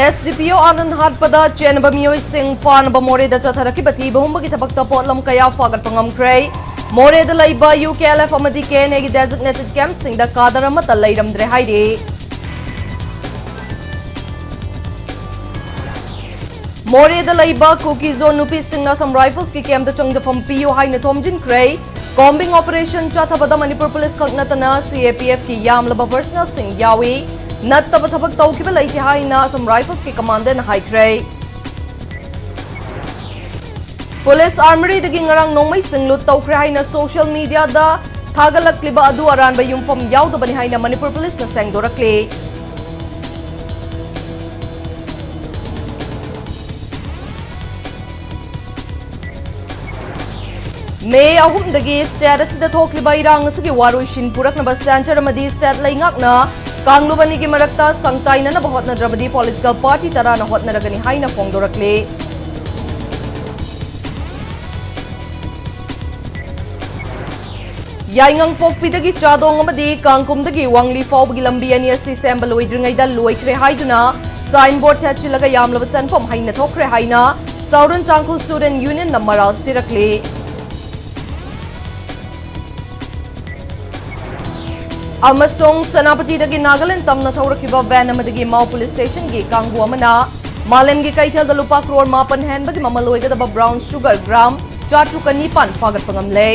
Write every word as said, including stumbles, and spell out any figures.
S D ꯄꯤ ꯑꯣ ꯑꯥꯅꯟꯗ ꯍꯥꯠꯄꯗ ꯆꯦꯟꯅꯕ ꯃꯤꯑꯣꯏꯁꯤꯡ ꯐꯥꯅꯕ ꯃꯣꯔꯦꯗ ꯆꯠꯊꯔꯛꯈꯤꯕ ꯊꯤꯕ ꯍꯨꯝꯕꯒꯤ ꯊꯕꯛꯇ ꯄꯣꯠꯂꯝ ꯀꯌꯥ ꯐꯥꯒꯠꯄ ꯉꯝꯈ꯭ꯔꯦ꯫ ꯃꯣꯔꯦꯗ ꯂꯩꯕ ꯌꯨ ꯀꯦ ꯑꯦꯜ ꯑꯦꯐ ꯑꯃꯗꯤ ꯀꯦ ꯑꯦꯟ ꯑꯦꯒꯤ designated campꯁꯤꯡꯗ ꯀꯥꯗꯔ ꯑꯃꯠꯇ ꯂꯩꯔꯝꯗ꯭ꯔꯦ ꯍꯥꯏꯔꯤ꯫ ꯃꯣꯔꯦꯗ ꯂꯩꯕ ꯀꯨꯀꯤ ꯖꯣꯟ ꯅꯨꯄꯤꯁꯤꯡꯅ ꯑꯁꯥꯝ ꯔꯥꯏꯐꯜꯁꯀꯤ ꯀꯦꯝꯞꯇ ꯆꯪꯖꯐꯝ ꯄꯤꯌꯨ ꯍꯥꯏꯅ ꯊꯣꯝꯖꯤꯟꯈ꯭ꯔꯦ꯫ Combing operation ꯆꯠꯊꯕꯗ ꯃꯅꯤꯄꯨꯔ ꯄꯨꯂꯤꯁ ꯈꯛ ꯅꯠꯇꯅ ꯁꯤ ꯑꯦ ꯄꯤ ꯑꯦꯐꯀꯤ ꯌꯥꯝꯂꯕ personnelꯁꯤꯡ ꯌꯥꯎꯏ꯫ ꯅꯠꯇꯕ ꯊꯕꯛ ꯇꯧꯈꯤꯕ ꯂꯩꯇꯦ ꯍꯥꯏꯅ ꯑꯁꯥꯝ ꯔꯥꯏꯐꯜꯁꯀꯤ commanderꯅ ꯍꯥꯏꯈ꯭ꯔꯦ꯫ ꯄꯨꯂꯤꯁ armouryꯗꯒꯤ ꯉꯔꯥꯡ ꯅꯣꯡꯃꯩꯁꯤꯡ loot ꯇꯧꯈ꯭ꯔꯦ ꯍꯥꯏꯅ social mediaꯗ ꯊꯥꯒꯠꯂꯛꯂꯤꯕ ꯑꯗꯨ ꯑꯔꯥꯟꯕ ꯌꯨꯝꯐꯝ ꯌꯥꯎꯗꯕꯅꯤ ꯍꯥꯏꯅ ꯃꯅꯤꯄꯨꯔ ꯄꯨꯂꯤꯁꯅ ꯁꯦꯡꯗꯣꯔꯛꯂꯤ꯫ ꯃꯦ ꯑꯍꯨꯝꯗꯒꯤ state ꯑꯁꯤꯗ ꯊꯣꯛꯂꯤꯕ ꯏꯔꯥꯡ ꯑꯁꯤꯒꯤ ꯋꯥꯔꯣꯏꯁꯤꯟ ꯄꯨꯔꯛꯅꯕ centre ꯑꯃꯗꯤ state ꯂꯩꯉꯥꯛꯅ ꯀꯥꯡꯂꯨꯞ ꯑꯅꯤꯒꯤ ꯃꯔꯛꯇ ꯁꯪꯇꯥꯏꯅꯅꯕ ꯍꯣꯠꯅꯗ꯭ꯔꯕꯗꯤ political party ꯇꯔꯥꯅ ꯍꯣꯠꯅꯔꯒꯅꯤ ꯍꯥꯏꯅ ꯐꯣꯡꯗꯣꯔꯛꯂꯤ꯫ ꯌꯥꯏꯉꯪꯄꯣꯛꯄꯤꯗꯒꯤ ꯆꯥꯗꯣꯡ ꯑꯃꯗꯤ ꯀꯥꯡꯀꯨꯝꯗꯒꯤ ꯋꯥꯡꯂꯤ ꯐꯥꯎꯕꯒꯤ ꯂꯝꯕꯤ ꯑꯅꯤ ꯑꯁꯤ ꯁꯦꯝꯕ ꯂꯣꯏꯗ꯭ꯔꯤꯉꯩꯗ ꯂꯣꯏꯈ꯭ꯔꯦ ꯍꯥꯏꯗꯨꯅ sign board ꯊꯦꯠꯆꯤꯜꯂꯒ ꯌꯥꯝꯂꯕ ꯁꯦꯟꯐꯝ ꯍꯩꯅ ꯊꯣꯛꯈ꯭ꯔꯦ ꯍꯥꯏꯅ Southern Tangkhul Student Unionꯅ ꯃꯔꯥꯜ ꯁꯤꯔꯛꯂꯤ꯫ ꯑꯃꯁꯨꯡ ꯁꯦꯅꯥꯄꯇꯤꯗꯒꯤ ꯅꯥꯒꯥꯂꯦꯟ ꯇꯝꯅ ꯊꯧꯔꯛꯈꯤꯕ van ꯑꯃꯗꯒꯤ ꯃꯥꯎ police stationꯒꯤ ꯀꯥꯡꯕꯨ ꯑꯃꯅ ꯃꯥꯂꯦꯝꯒꯤ ꯀꯩꯊꯦꯜꯗ ꯂꯨꯄꯥ ꯀ꯭ꯔꯣꯔ ꯃꯥꯄꯟ ꯍꯦꯟꯕꯒꯤ ꯃꯃꯜ ꯑꯣꯏꯒꯗꯕ brown sugar gram ꯆꯥꯇ꯭ꯔꯨꯛꯀ ꯅꯤꯄꯥꯟ ꯐꯥꯒꯠꯄ ꯉꯝꯂꯦ꯫